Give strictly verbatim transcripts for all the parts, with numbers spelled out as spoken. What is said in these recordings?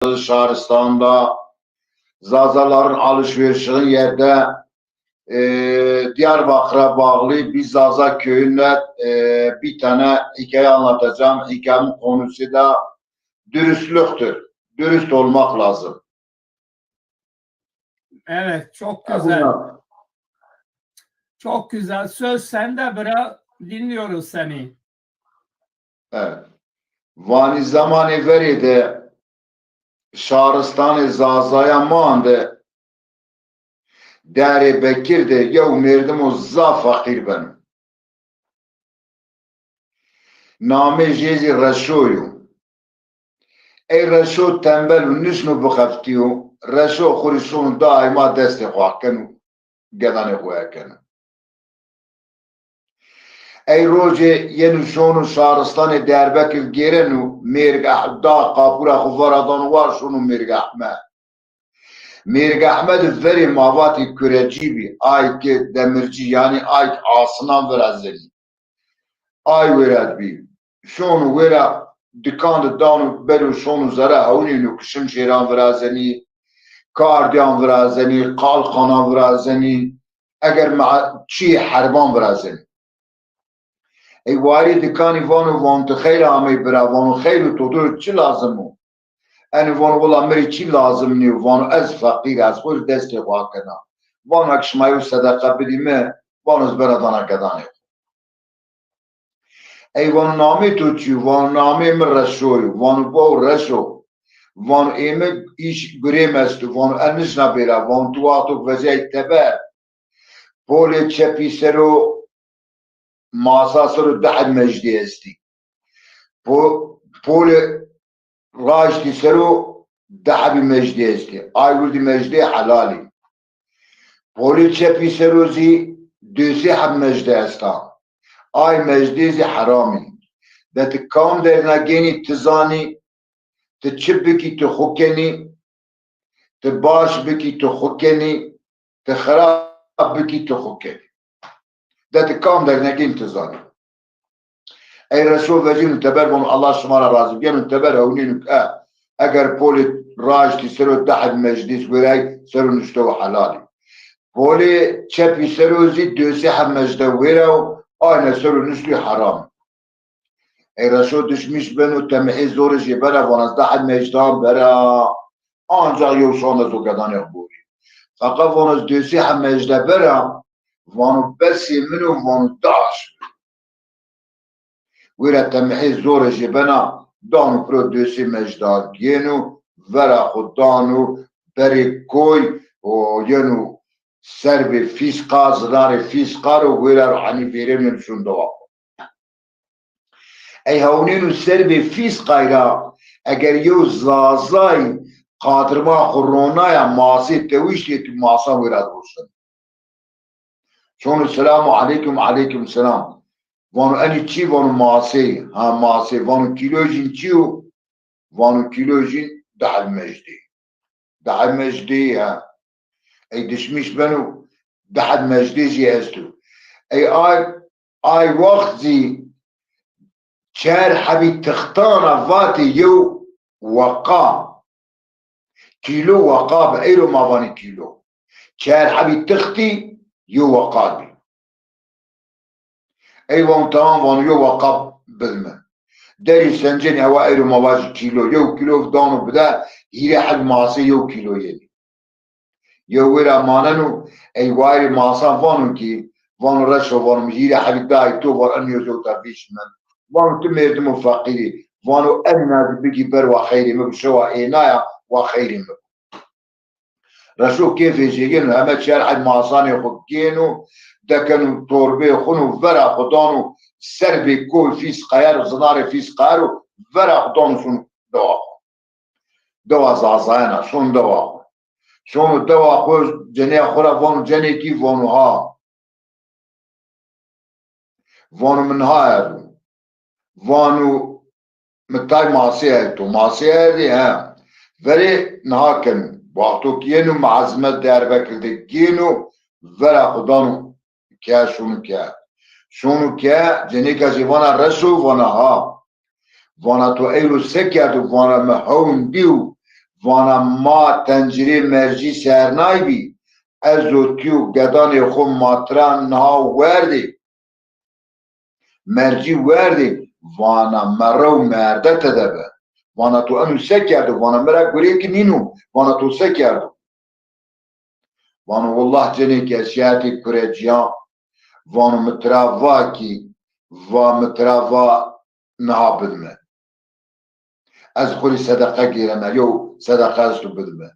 şaristanda, Zazaların alışverişin yerde, e, Diyarbakır'a bağlı bir Zaza köyünde, e, bir tane hikaye anlatacağım. Hikayemin konusu da dürüstlüktür. Dürüst olmak lazım. Evet, çok Ha, güzel. bunlar. Çok güzel. Söz sende, bira. Dinliyoruz seni. Evet. Vanî zamanê verê de şaristanê Zazaya mande, Derê Bekir de yew mêrdimo zaf feqîr beno. Namê jê zî Reşo yo. Ey Reşo tembel û nişno bixeftîyo. Reşo xwu rê şono daîma destê xwu keno, gedanê xwu keno. Ey rojê yeno şono şaristanê Diyarbekir gêreno, mêrg eh-, da qapûra xwu vera dano war, şono Mêrg Ehmed. Mêrg Ehmed verê ma vatê kurecî bî, ay ki demircî, yanî ay ki asinan virazenî. Ay wêra bî. Şono wêra dikan de dano, bero şono zere hewnêno ki şimşêran virazenî, kardîyan virazenî, qalqanan virazenî, eger ma çîyê herban virazenî. Ey warê dikanî vano, vano ti xeyr amey bira, vano xeyr û to do çi lazim o? Enî vano wela mi rê çî lazim nîyo, vano ez feqîr, ez xwu rê destê xwu kena. Vano eke şima yew sedeqe bidî mi, vano ez bera dana gedanê xwu. Ey vano namê to çi yo? Vano namê mi Reşo yo. Vano baw Reşo. Vano ê mi îş gurêm esto. Vano ez nişna bêra. Vano tu wexto veceyê teber, polê çepî ser o masa ser o di heb mejdê estî. Po-, polê raştî ser o di hebî mejdê estî. Ay wirdî mejdê helalî. Polê çepî ser o zî dösê heb mejde esta. Ay mejdê zî heramî. De ti kam derna gênî ti zanî, ti çi bikî ti xwu kenî, ti baş bikî ti xwu kenî, ti xirab bikî ti xwu kenî. De ti kam dernegên ti zanî. Ey Reşo vecîno teber, vano Allah şima ra razî bî, gêno teber hewnêno ke, e, eger polê raştî ser o di heb mejdîs wêray, ser o nişto helalî. Polê çepî ser o zî dösê heb mejde wêra o, ayne ser o nişto heram. Ey Reşo dişmîş beno, temihê zorê jê bena, vana ez di heb mejdan bera, ancax yew şan ez o gedanê xwu borî. Feqet vano ez dösê heb mejde bera, vano besê min o, vano daş. Wêra temihê zorê jê bena, dano piro dösê mejda gêno, vera xwu dano berê koy, o yeno serbê fîsqa, zinarê fîsqa ro, wêra ro henî vêreno şono dewa xwu. Ey hewnêno serbê fîsqay ra, eger yew zazay qadirma xwu ronaya, masê tewiştê tu masa wêra di roşeno. Şono selamu aleykum, aleykum selam. Vano enî çi? Vano masê. Ha, masê. Vano kîlo jîn çi yo? Vano kîlo jîn di heb mejdê. Di heb mejdê, ha. Ey dişmîş beno, di heb mejdê jî esto. Ey ay, ay wext zî çer hebî tixtana vatê yew weqa. Kîlo weqa bi, eyro ma vanî kîlo. Çer hebî tixtî yew weqa bî. Ey vano tamam, vano yew weqa bid mi. Derî sencenî ewa eyro ma vajî kîlo. Yew kîlo dano bide, hîrê heb masê yew kîlo yenî. Yew wêra maneno, ey wayirê masan vano kî, vano Reşo, vano mi hîrê hebî dayî to, vano enî yo zewta vîş min. Vano tu mêrdimo feqîrî. Vano enîna zî bigî ber wa xeyrê mi bi, şewa ênaya wa xeyrê mi bi. Reşo kêfê jê gêno, heme çer heb masanê xwu gêno, dekeno torbeyê xwu no, vera xwu dano serbê koy fîsqayer, zinarê fîsqayer û vera xwu dano şono dewa xwu. Dewa Zazayena, şono dewa xwu. Şono dewa xwu, cenê xwu ra vano, cenêkî? Vano ha. Vano mi niha erdo. Vano mi tay masê ey to. Masê erdî, he. Verê niha keno. Wexto ki yeno mi ezmet Diyarbekir de gêno, vera xwu dano ke, şono ke. Şono ke, cenêka jê vana Reşo, vana ha. Vana to eyro se kerdo? Vana mi hewn dîyo, Vana ma tencirê mercî sernay bî, ez û ti û gedanê xo ma tira niha werdê. Mercî werdê, vana merre û merde tede bi. Vana to eno se kerdo? Vana mi ra gurê ki nîno. Vana to se kerdo? Vano, willah cenêke şiyetê kurecîyan, vano mi tira va kî, va mi tira va niha bidime. Ez xwu rê sedeqe gêreme, yew sedeqe esto bidime.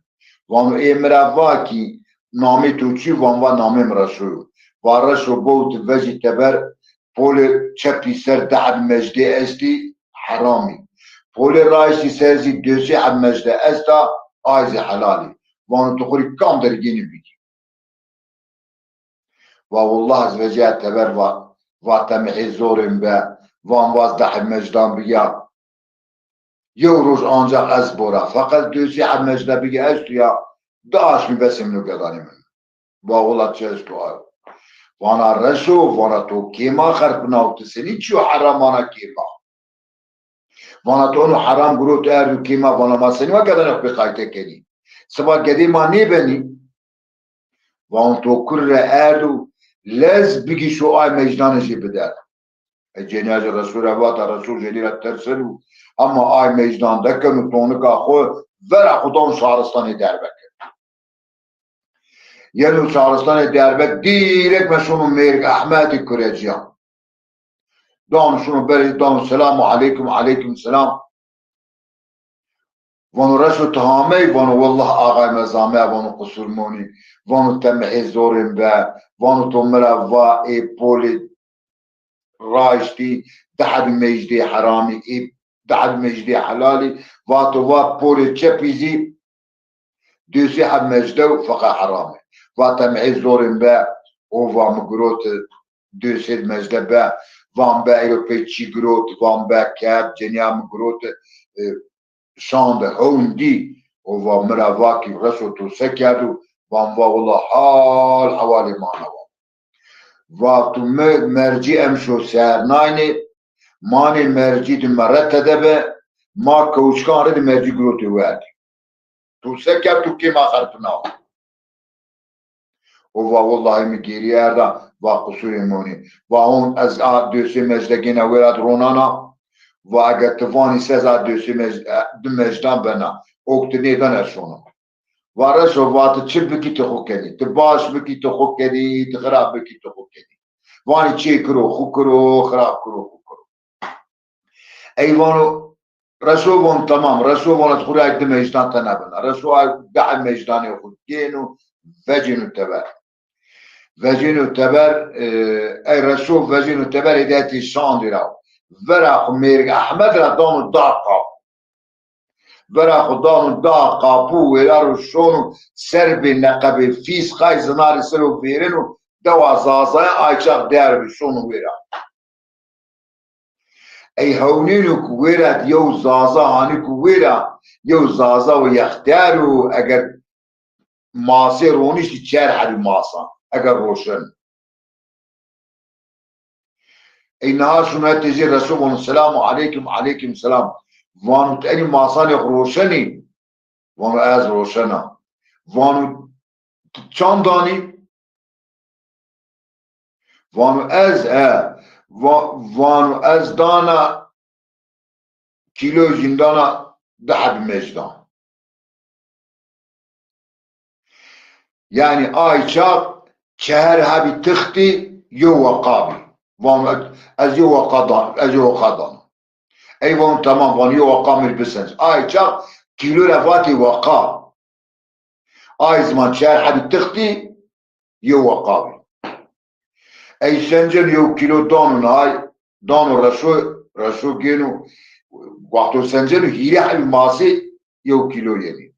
Vano ê mi ra va kî namê to çi yo? Van va namê mi Reşo yo. Va Reşo, bo ti vejî teber, polê çepî ser di heb mejdê estî, heram î. Polê raştî ser zî dösê heb mejde esta, ay zî helal î. Vano tu xwu rê kam dergênî bikî. Va willah ez vecîya teber, va, va temihê zorên be, van va ez di heb mejdan biya. Yew roj ancax ez bora. Feqet dösê heb mejde bigî esto ya, di aşmî besê min û gedanê min. Va wila çi esto ayo. Vana Reşo, vana to kêma xerpina û ti senî çîyo heram vana kêma? Vana to eno heram girot erdo kêma, vana ma senî wa gedanê xo pê qayte kenî? Siba gedê ma nêbenî? Vano to kur re erdo, lez bigî şo ay mejdanê jê bider. E, cenîya jî Resûl ra vata, Resûl cenî ra terseno, hema ay mejdan dekeno tonika xo, vera xo dano şaristanê Diyarbekir. Yeno şaristanê Diyarbekir, dîrek me şono Mêrik Ehmedî kurecîyan. Dano şono berê, dano selamu aleykum, aleykum selam. Vano Reşo ti hamey? Vano willah axay me zame, vano qusur monî. Vano temihê zorên be. Vano to mi ra va ê polê raştî di heb mejdê heramî, ê di heb mejdê helalî. Vato va polê çepî zî dösê heb mejde û feqe heram ê. Va temihê zorên be, o va mi giroti dösê mejde be, van be eyro pey çî girot, van be kep, cenîya mi giroti, e, şande hewn dî, o va mi ra va kî Reşo to se kerdo? Van va wila hal hewalê ma na wa. Va tu mi mercî emşo sernaynê, manê mercî di mere tede bi, ma kewçikan rê di mercî girotê werdî. Tu se kerd, tu kêma xerpina? O va willahî mi gêrî erda, va qusurê monî. Va hon ez a dösê mejde gêna wêra di ronana. Va eger ti vanî se ez a dösê mej-, e, di mejdan bena. Ok ti nêdan ez şona. Va Reşo, va ti çi bikî ti xwu kenî. Ti baş bikî ti xwu kenî, ti xirab bikî ti xwu kenî. Vanî çê kiro, xwu kiro, xirab kiro, xwu kiro. Ey vano, Reşo vano tamam, Reşo vano ez xwu rê di mejdan tena bena. Reşo ay di heb mejdanê xwu gêno, vecêno teber. Vecêno teber, e, ey Reşo vecêno teber, hêdî hetê şandî ra. Vera xwu Mêrik Ehmed ra dano da qapû. Vera xwu dano da qapû, wêra ro şono ser bê neqebê fîs, qay zinarê ser o vêreno, dewa Zazayan ay çax der bi şono wêra. Ey hewnêno ku wêra di yew Zaza hanî ku wêra, yew Zaza û yextiyar û eger masê roniştî çer hebî masa, eger roşen. Ey niha şûna têjê Resul vano, selamu aleykum, aleykum selam. Vano, ti enî masanê xwu roşenî? Vano, ez roşena. Vano, ti çand danî? Vano, ez, he. Va-, vano, ez dana kîlo jîndana di heb mejdan. Yanî ay çax çehar hebî tixtî yew weqa bî. Vano ez yew weqa da-, ez yew weqa dana. Ey vano tamam, vano yew weqa mi rê bisenc. Ay çax kîlo ra vatê weqa. Ay ziman çehar hebî tixtî yew weqa bî. Ey senceno yew kîlo dano nay, dano Reşo, Reşo gêno, wexto senceno hîrê hebî masê yew kîlo yenî.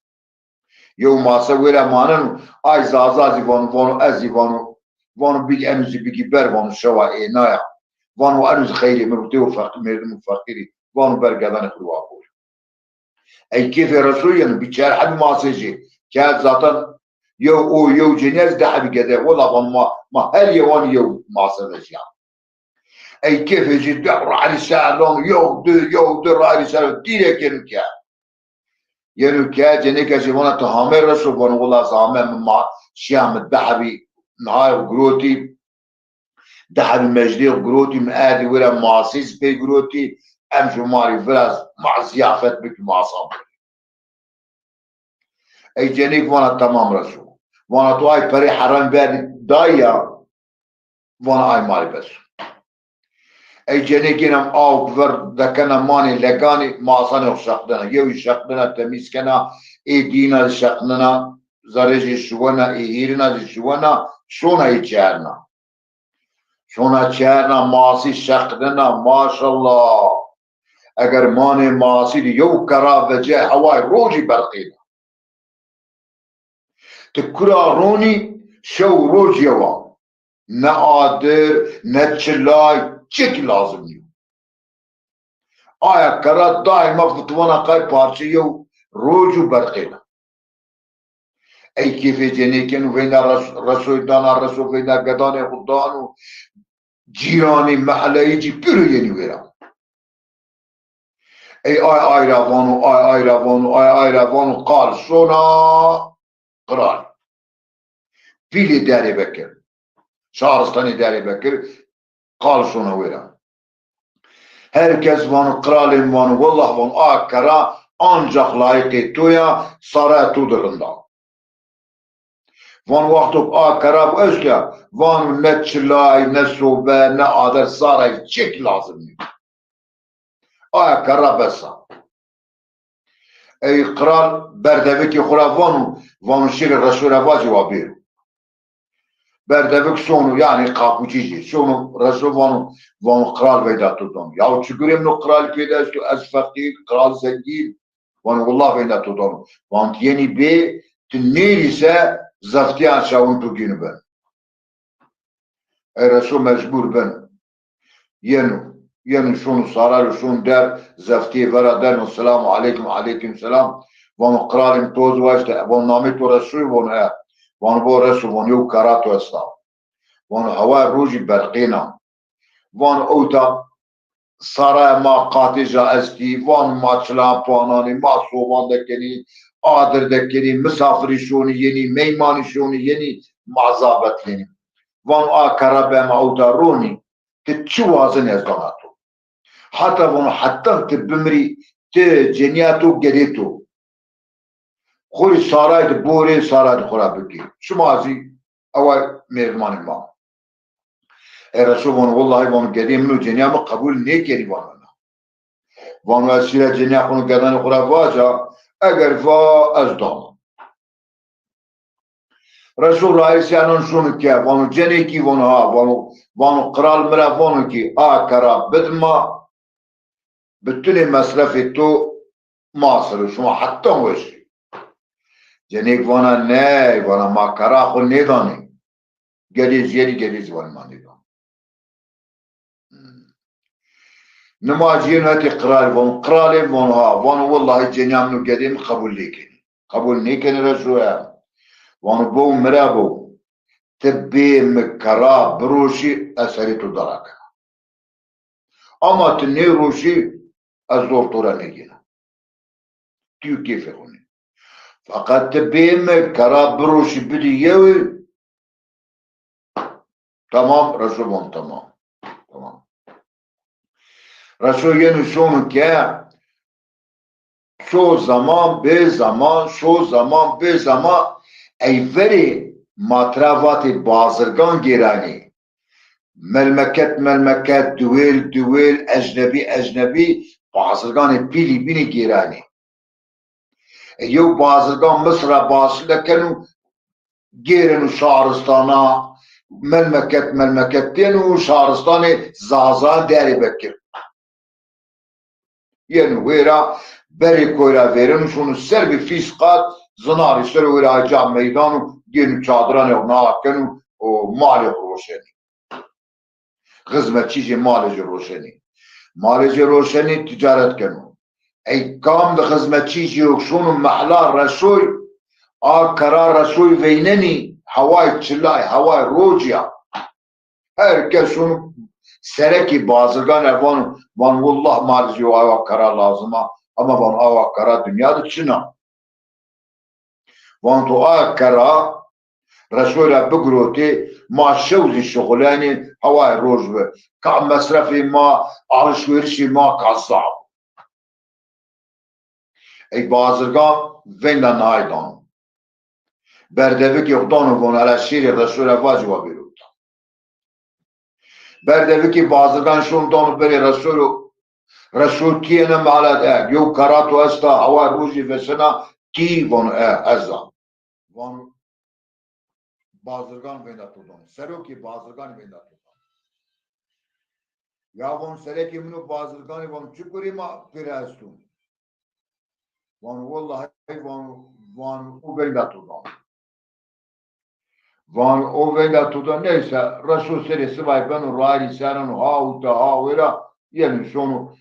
Yew mase wêra maneno, ay Zaza zî vano, vano ez zî vano, vano bigî eno zî bigî ber, vano şewa êna ya. Vano eno zî xeyrê mi ro, têwo feq-, merdim û feqîrî, vano ber gedanê xwu ro wa bor. Ey kêfê Resul yeno, bî çar hebî masê jê. Kerd zaten yew o, yew cenîya zî di hebî gede. Wela vano ma, ma her yewan yew mase vejîyan. Ey kêfê jê di rayrî ser dano, yew di, yew di rayrî ser, dîrek yeno kerd. Yeno ke cenêke jî vana ti hamê Reso? Vano wila ez ame, mi ma şîya mi di hebî nihayê xo girotî, di hebî mejdê xo girotî, mi erdî wira masî zî pê girotî, em şo ma rê viraz, ma zîyafet bikî, masan bikî. Ey cenêk vana tamam Reso. Vana to ay perê heram verdî dayî ya, vana ay ma rê bes o. Ey cenêk êna aw ver dekena manê leganî, masanê xo şeqdena. Yewî şeqdena, temîz kena, ê dîna zî şeqdena, zerê jî şiwena, ê hîrina zî şiwena, şona ê çerna. Şona çerna, masî şeqdena, maşallah. Eger manê masî de yew kera vece, heway rojî berqîna. Ti kura ronî, şew roj yew a. Ne adir, ne çilay, çik lazim nîyo. Aya kera daîma fitwana qay parçe yew roj û berqêna. Ey kêfê cenêken û veyna res-, Resoy dana, Reso veyna gedanê xo dano, cîranî, mehleyî cî pêro yenî wêra. Ey ay ay ra vano, ay ay ra vano, ay ay ra vano, qal sona qral. Pîlê Derê Bekir. Şaristanê Derê Bekir, qal sona wêra. Her kes vano, qralê mi vano, wellah vano, a kera ancax layiqê to ya, saraya to de rind a. Van wexto ke a kera bi eşke, vano ne çilay, ne sobe, ne ader, sarayî çik lazim nîyo. Aya kera bes a. Ey qral berdevikê xo ra vano, vano şêrê Reso ra vacê wa bêro. Berdevik sono, yanî kapuçî jî. Sono Reso vano, vano qral veyda to dano. Yaw çi gurê min o qral pê de esto, ez feqîr, qral zengîn. Vano wullah veyna to dano. Van ti yenî bê, ti nêrî se zeftîyan şawin to gêno ben. Ey Reso mecbur ben. Yeno. Yeno şono sarayî ro şono der, zeftîyê vera deno, selamu aleykum, aleykum selam. Vano qralê mi to zî waşte, vano namê to Reso yo, vano e. Vano bo Reso, vano yew kera to esta. Vano heway rojî berqêna. Vano ewta saraya ma qatê ca estî, van ma çilan pananî, ma soban de kenî, adir de kenî, misafirî şonî yenî, meymanî şonî yenî, ma zabet yenî. Van a kera be ma ewta ronî, ti çi wazenî ez dana to. Heta vano heta ti bimirî, ti, cenîya to, gedê to. Xo rê saray de borê, saray de xo ra bikê. Şima zî ewa mêrdimanê ma. Ey Reso vano, wellahî vano, gedê min û cenîya mi qebul nêkenî vano na. Vano ez şîra cenîya xo nû gedanê xo ra vaca, eger va ez dana. Reso rayîr sîya nan şono ke, vano cenêkî, vano ha, vano, vano qral mi ra vano kî a kera bid ma, bitunê mesrefê to ma ser o, şima hetan weş î. Cenêk vana ney, vana ma kera xo nêdanê. Gedê zî yenî, gedê zî vanê ma nêdanê. Hmm. Nima cîyêno hetê qralî, vano qralê, vano ha, vano wellahî cenîya min û gedê mi qebul nêkenî. Qebul nêkenî Reso ya. Vano bo mi ra bo. Ti bê mi kera biroşî, ez serê to dara kena. Ama ti nêroşî, ez zor to ra nêgêna. Ti û kêfê xo nê. Feqet ti bê mi kera biroşî bidî yewî. Tamam, Reso von tamam. Tamam. Reso yeno şono ke, şo zaman bê zaman, şo zaman bê zaman, ey verê ma tira vatê bazirgan gêranê. Melmeket melmeket, diwêl diwêl, ecnebî ecnebî, bazirganê pîlî bînî gêranê. E, yew bazirgan Misir ra bazirgan keno, gêreno şaristana, melmeket melmeket dêno şaristanê Zaza Derê Bekir. Yeno wêra, berê koy ra vêreno, şono ser bi fîs qat, zinarî ser o wêra ca meydan o, gêno çadiranê xo nawa keno, û malê xo roşenê. Xizmetçî jê malê jê roşenî. Malê jê roşenî, ticaret keno. Ey kam di xizmetçî jê yo şono mehla Resoy, a kera Resoy veynenî, heway çilay, heway rocî ya. Her kes şono serekê bazirgan ra vano, van wullah ma rê zî awa kera lazim a, ama van awa kera dinya de çin a. Van to a kera Resul ra bigirotê, ma şew zî şixulenê, hewayê roj bi. Ka mesrefê ma, alişwerişê ma ka zaf. Ey bazirgan veyna nayê dano. Berdevikê xo dano, vano hele şêrê Resul ra vacî wa bêro wita. Berdevikê bazirgan şono dano berê Resul û Resul tîyêne mala de, yew kera to esta, hewa rojî vesena, tî? Vano e, ez a. Vano bazirgan veyna to dano. Serokê bazirgan veyna to dano. Ya vano serekê min o bazirganî, vano çi kurê ma pêre esto? Vano wellahî, vano, vano o veyna to dano. Vano o veyna to dano. Neyse, Resul serê sibay beno rayîrî sereno ha uta ha wêra, yeno şono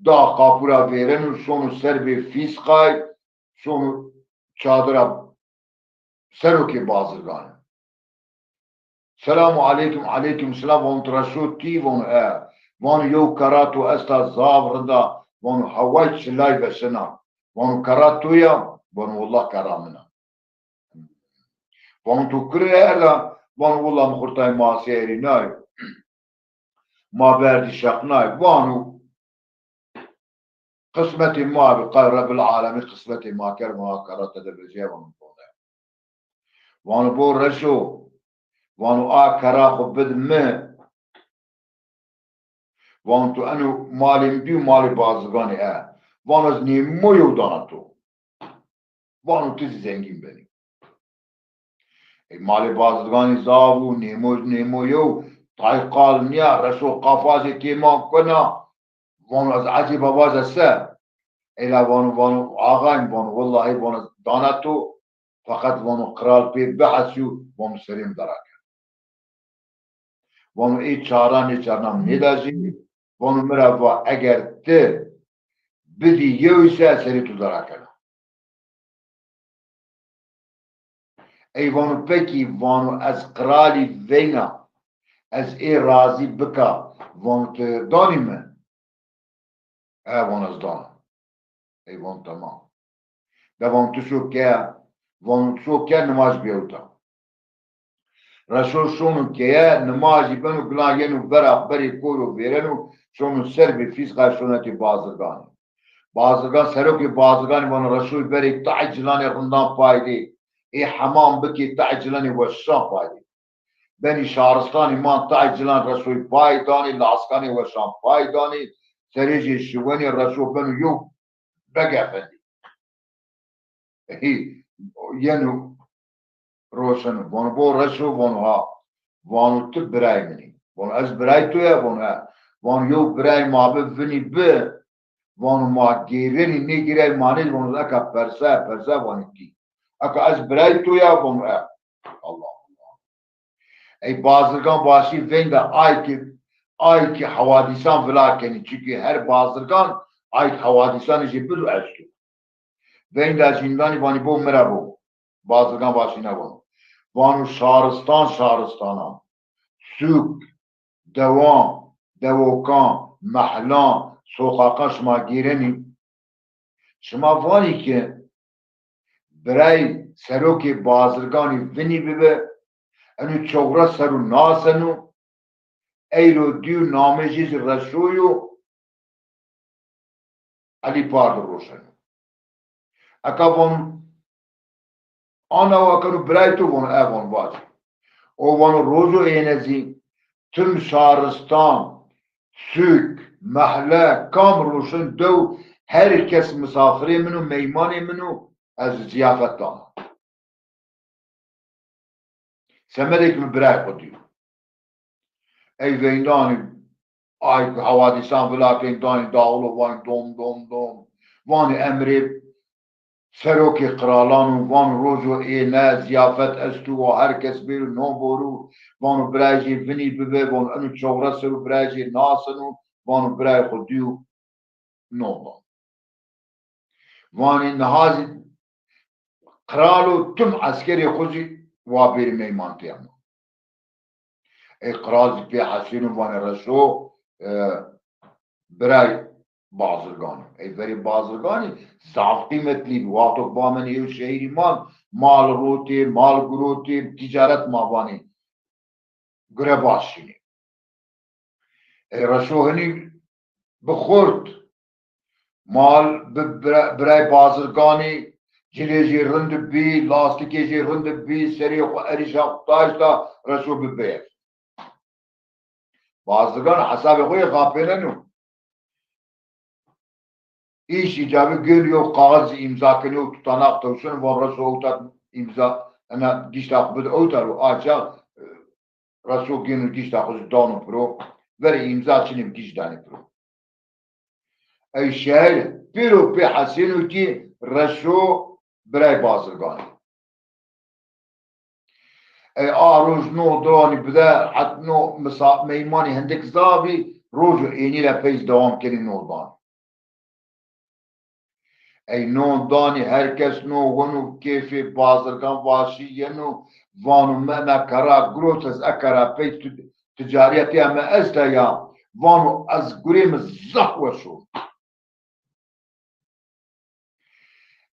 da qapura vêreno, şono serbê fîsqay, şono çadira serokê bazirgan. Selamu aleykum. Aleykum selam. Vano ti Resul tî? Vano e. Vano yew kera to esta zaf rinda. Vano heway çilay vesena. Vano kera to ya? Vano wallah kera min a. Vano to kure erda? Vano wallah mi xurtay maseyerî nay. Ma berdî şeqnay. Vano qismetê ma bi, qay Rebbil Alemîn qismetê ma kerd, vano a kera tede vecîya, vano bone. Vano bo Resul, vano a kera xo bid mi. Vano to eno malê mi dîyo, malê bazirganî e. Vano ez nêmo yew dana to. Vano ti zî zengîn benî. Ey malê bazirganî zaf û nêmo, nêmo yew, tay qal nîya, Resul qafazê kêman kuna. Vano ez ecêba vaja se? Ey la vano, vano axayim, vano wellahî, vano dana to, feqet vano qral pê bihesîyo, vano serê mi dara keno. Vano ê çara nêçarna mi nêda jî, vano mi ra va eger ti bidî yewî se, ez serê to dara kena. Ey vano pekî, vano ez qralî veyna, ez ê razî bika, vano ti danî mi? E, vano ez dana. Ey vano temam. De vano ti şo ke, vano şo ke nimaj bêwita. Resul şono keye, nimajî beno, gilan yeno vera berê koyo vêreno, şono serbê fîsqay şono hetê bazirganî. Bazirgan, serokê bazirganî vano Resul berê tay cilanê rindan pay dê. Ê hemam bikê, tay cilanê weşan pay dê. Benî şaristanî man, tay cilan Resul pay danê, laskanê weşan pay danê, serê jê şiwenê, Resul beno yew beg efendî. Hî, yeno roşeno. Vano bo Resul? Vano ha. Vano ti birayê min î. Vano ez birayê to ya? Vano e. Vano yew birayê ma bi, vinî bi. Vano ma gêrenî, nêgêrayî ma nêdî. Vano eka persa, persa vanî tî. Eka ez birayê to ya? Vano e. Allah Allah. Ey bazirgan başî veyna ay ki, ay ki hewadîsan vila kenî. Çunkî her bazirgan ay ki hewadîsanê jê bido esto. Veyna jî nîdanî, vanî bo mi ra bo. Bazirgan başî na vano. Vano şaristan, şaristanan, sûk, dewan, dewokan, mehlan, soqaqan şima gêrenî. Şima vanî ki birayê serokê bazirganî vinî bibi, eno çewres serru naseno, eyro dîyo namê jê zî Resul yo, Elî Pardo roşeno. Eka vano, ana wa keno birayê to? Vano e. Vano vac. O vano rozo êne zî tim şaristan, sûk, mehle, kam roşin dew, her kes misafirê min o, meymanê min o, ez zîyafet dana. Semedê ki mi birayê xo dîyo. Ey veyna nî, ay ki hewadîsan vila kenî, danî dawilo, vanî dom, dom, dom. Vanî emrê serokê qiralan o, vano rozo êne, zîyafet esto, wa her kes bêro no boro, vano birayê jê vinî bibe, vano eno çewres serru birayê jê naseno, vano birayê xo dîyo, no dano. Vanî niha zî qral û tim eskerê xo zî wa bêrî meymantîya ma. Ey qral zî pê hesîno, vanê Reso, e, biray, Bazirganî. Ey verê Bazirganî zaf qîmetlî bî. Wexto bamenê yew şehîrî mal, mal rotê, mal girotê, tîcaret ma vanê. Gurebaz şinê. Ey Reşo hinî bi xurt, mal bi bira-, birayê Bazirganî, cilê jê rind bî, lastikê jê rind bî, serê xwu erîşa xwu daşta, Reşo bi bêr. Bazirgan hesabê xo yê xapêneno. Îş îcabî gel yew kaxit zî îmza kenê û tutanak tewşeno, van Reşo ewta îmza, ena gişta xo bide ewta ro, a çax, e, Reşo gêno gişta xo zî dano piro, verê îmza çinê bi gişt danê piro. Ey şehir pêro pê hesêno kî Reşo birayê Bazirganî. Ey a roj no danî bide, het no misa-, meymanî hindik zaf bî, rojo ênî ra pey zî dewam kenî no dan. Ey no danî her kes no weno kêfê Bazirgan vaşî yeno, vano mi ena kera girot ez e kera pey tu-, ticarîyetîya mi esta ya, vano ez gurê mi zaf weş o.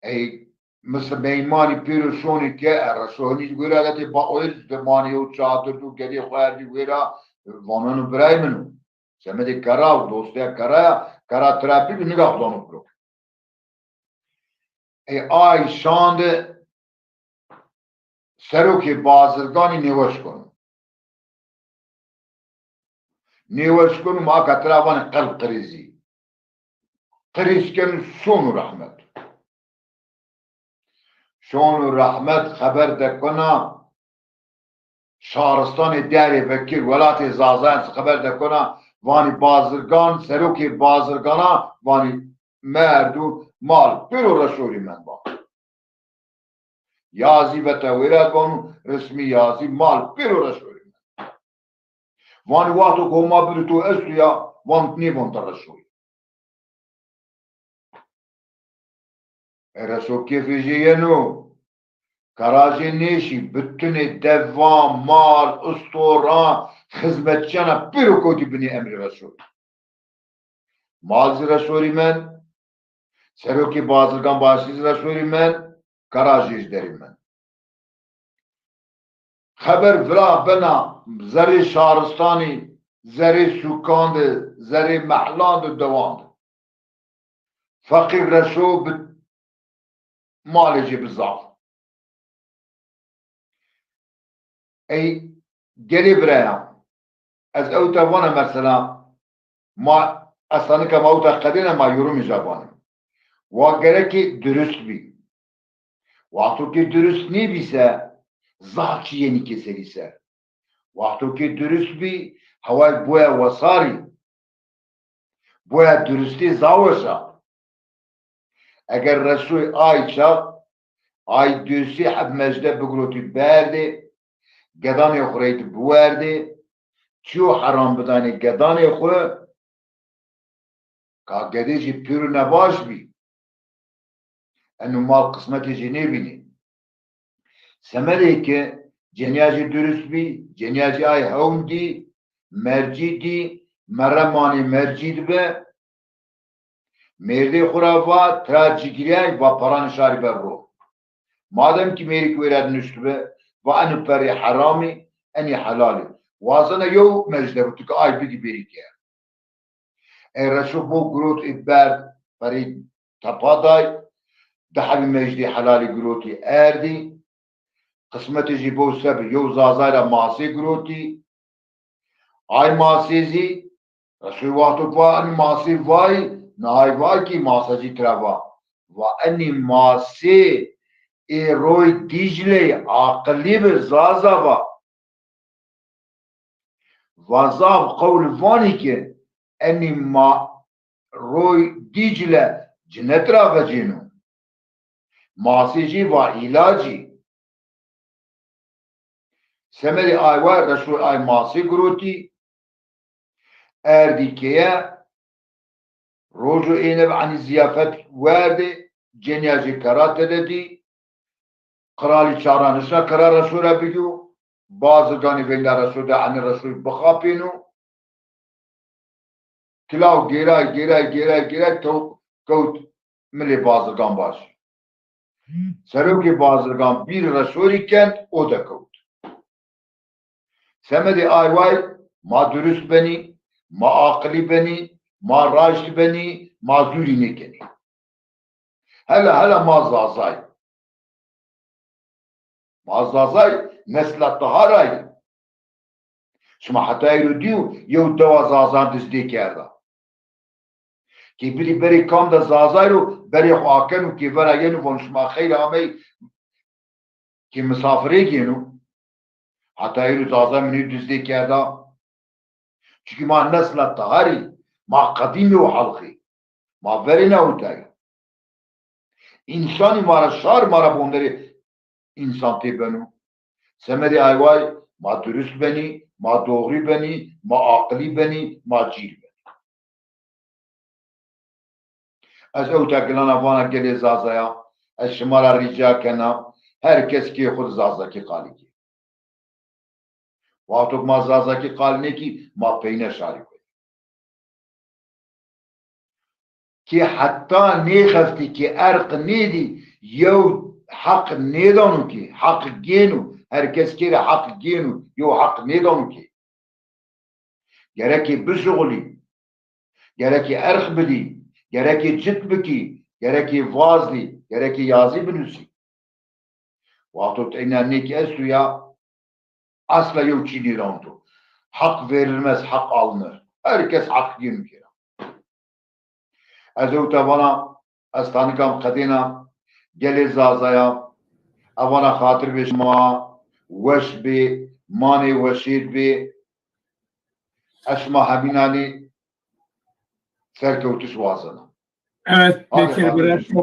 Ey, misal meymanî pêro şonî ke, e, Reşo hinî wêra de tê ba-, o êr de manê yew çadir do, gedê xo erdî wêra, e, vaneno birayê min o. Semedê kera û dostîya kera ya, kera tira bî, niga xo dano piro. Ey ay şan de serokê Bazirganî nêweş keno. Nêweş keno, ma ka tira vanê qelb qirîzî. Qirîz keno, şono rehmet. Şono rehmet, xeber dekona şaristanê dêrê vekir, welatê Zazayan zî xeber dekona, vanî Bazirgan, serokê Bazirgana, vanî merd û mal pêro Reşorî mend ba. Yazî vete wêra vano, resmî yazî, mal pêro Reşorî mend. Vanî wexto ke Homa bido to esto ya, van nêvonta Reşoyî. E, Reşo kêfê jê yeno. Kera jê nêşî, bitunê devan, mal, ustoran, xizmetçîyana pêro kewtî binê emrê Reşoyî. Mal zî Reşorî mend, serokê Bazirgan Başî zî Reşorî mend, kera jê zî derî mend. Xeber vila bena zerrê şaristanî, zerrê sûkan de, zerrê mehlan de, dewan de. Feqîr Reşo bi malê jê bi zaf. Ey gelê birayan, ez ewta vana mesela, ma esta nika ma ewta qedêna ma yorumê ja vanê. Wa gerekê durust bî. Wexto ke durust nêbî se, zaf çî yenî ke serî ser. Wexto ke durust bî, heway boya wesarî. Boya durustî zaf weş a. Eger Reşoy ay çax, ay dûsî heb mecde bigirotî berdê, gedanê xwu reytî biwerdê, çîyo heram bidanê gedanê xwu, ka gedê jî pêro nebaş bî. Eno mal qismetê jê nêbînê. Semedê ke cenîya jê durust bî, cenîya jê ay hewn dî, mercî dî, merre manê mercî dibe. Mêrdê xwu ra va, tira cigirîyay, va paranê şarî ber ro. Madem kî mêrik wêra de nuştibi, va eno perê heramî, enî helalî. Wazena yew mecde bû, tu ke ay bigî bêrî ke. Ey Reşo bo girot ê berd, perê tepa day, di hebî mejdê helalî girotî erdî. Qismetê jî bo se bi, yew Zazay ra masê girotî. Ay masê zî, Reşoy wexto va enî masê vay, nihay va kî masa jî tira va. Va enî masê ê roy Dîcleyî, aqilî bi Zaza va. Va zaf qewl vanî ke enî ma roy Dîcle cinet ra vecêno. Masê jî va îlacî. Semedê ay wa Reşoy ay masê girotî, erdî keye, rojo êne bi enî zîyafet werdê, cenîya jê kera tede dî, qiralî çara nişna kera Reşo ra bigîyo, Bazirganî veyna Reşo de enî Reşoy bixapêno. Kilaw gêray, gêray, gêray, gêray, kewt, kewt milê bazirgan baş. Serokê bazirgan bîr re şorî kend, o de kewt. Semedê ay way ma durust benî, ma aqilî benî, ma raşt benî, ma zûrî nêkenî. Hele hele ma Zazay. Ma Zazay nesla taharay. Şima heta êro dîyo yew dewa Zazan dizdê kerda. Kê bidî berê kam de Zazay ro, berê xo akeno, kê vera yeno vano şima xeyr amey, kê misafirê gêno. Heta êro Zazay mi nêyo dizdê kerda. Çunkî ma nesla taharî, ma qedîmê o halqî. Ma verêna ewtayî. Însanî ma ra şar, ma ra bonderê însan têbeno. Semedê ay way ma durust benî, ma doğrî benî, ma aqilî benî, ma cîr benî. Ez ewta gilana vana gelê Zazaya, ez şima ra rîca kena, her kes kê xo de Zazakî qalî kê. Wexto ke ma Zazakî qalî nêkî, ma peyne şarî xo yê. Kê heta nêxeftî, kê erq nêdî, yew heq nêdano kê, heq gêno, her kes kê rê heq gêno, yew heq nêdano kê. Gerekê bişuxulî, gerekê erq bidî, gerekê cit bikî, gerekê vaz dî, gerekê yazî binusî. Wexto tu eyna nêkî esto ya, asla yew çî nêdano to. Hak verilmez, hak alınır. Her kes hak gêno kê ra. Ez ewta vana, ez tanika mi qedêna, gelê Zazaya, ez vana xatir bê şima, weş bê, manê weşêr bê. Ez şima hemînanî serkewtiş wazena. Evet, Hadi Bekir, xatir bê şima.